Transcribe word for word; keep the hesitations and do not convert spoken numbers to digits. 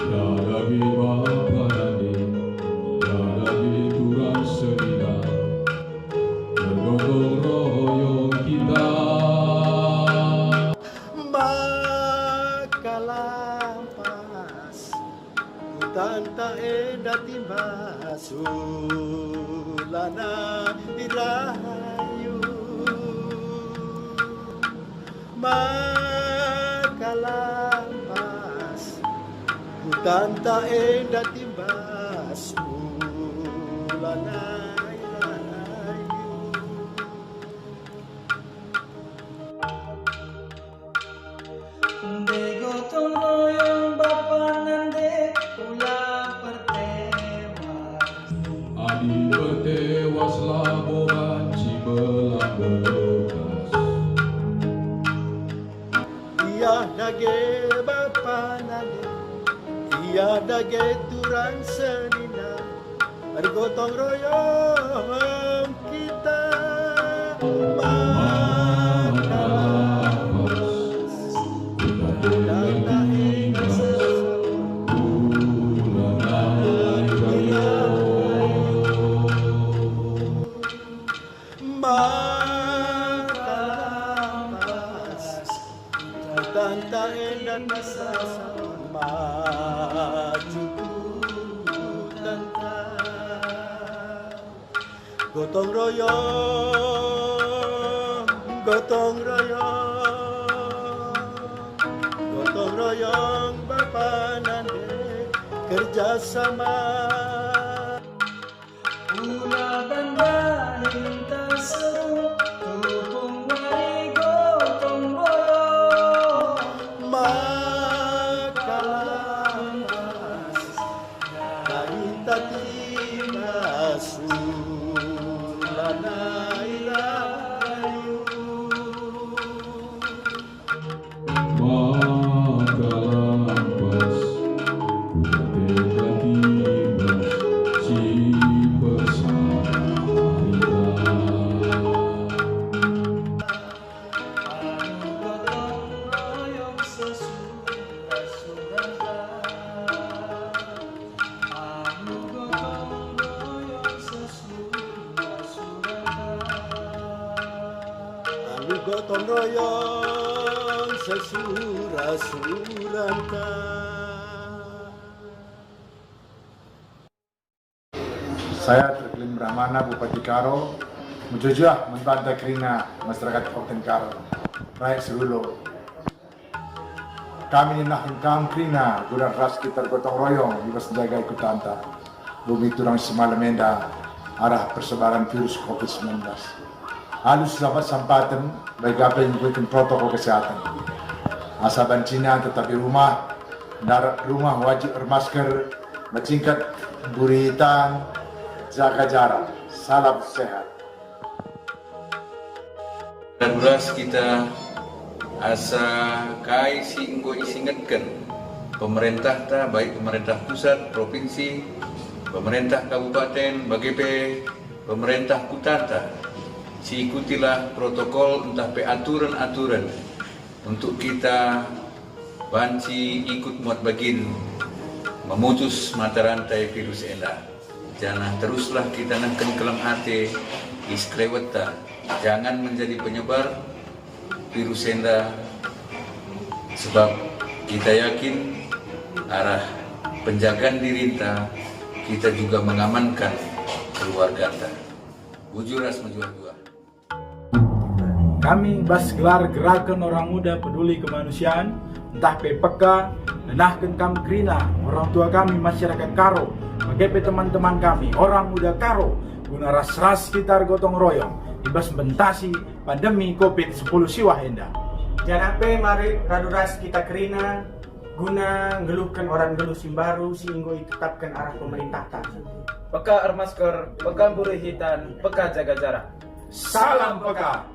Ia dage bapa nande, ia dage turang senina, bergotong royong kita. Maka lampas kutanta enda timbas ulana irayu. Maka lampas kutanta enda timbas ulana irayu. Ende gotong royong bapa nande, ula pertewas. Adi pertewas labo banci belang bekas. Ia dage bapa nande, ia dage turang senina, bergotong royong kita. Maka lampas kutanta enda timbas ulana irayu. Maka lampas kutanta enda timbas maju kutanta. Gotong royong, gotong royong, gotong royong bapa nande kerja sama. Ula bandahin ta seru, tupung wari gotong royong. Maka lampas dahin ta timbas ulana irayu. Maka lampas kutanta enda timbas si pesah kita. Anu gotong royong sesura-suranta. Anu gotong royong sesura-suranta. Anu gotong royong sesura-suranta. Saya Terkelin Brahmana, Bupati Karo, mejuah-juah man banta kerina masyarakat Kabupaten Karo, rakyat seluruh. Kami ngenahken kam kerina guna ras kita ergotong royong i bas njagai kutanta bumi turang si malem enda arah persebaran virus covid sembilan belas. Alu si sapat-sampaten, bagi ka pe ngikutken protokol kesehatan. Asa bancina tetap i rumah, ndarat rumah wajib ermasker, mecingkat, mburi tan, jaga jarak. Salam sehat. Ras kita asa kai si enggo isingetken pemerentahta, baik pemerentah pusat, provinsi, pemerentah kabupaten, bage pe pemerentah kutanta, siikutilah protokol ntah pe aturen-aturen untuk kita banci ikut muat bagin memutus mata rantai virus enda. Janah teruslah kita nehken keleng ate i sekelewetta, jangan menjadi penyebar virus enda, sebab kita yakin arah penjagaan dirinta, kita juga mengamankan keluarganta. Bujur ras mejuah-juah. Kami bas gelar Gerakan Orang Muda Peduli Kemanusiaan, ntah pe peka, ngenahken kam kerina orang tua kami masyarakat Karo, bage pe teman-teman kami orang muda Karo, guna ras-ras kita ergotong royong i bas mbentasi pandemi covid sepuluh siwah enda. Janah pe mari radu ras kita kerina guna nggeluhken oran nggeluh si mbaru si enggo itetapken arah pemerintahta. Peka ermasker, peka mburi hitan, peka jaga jarak. Salam peka.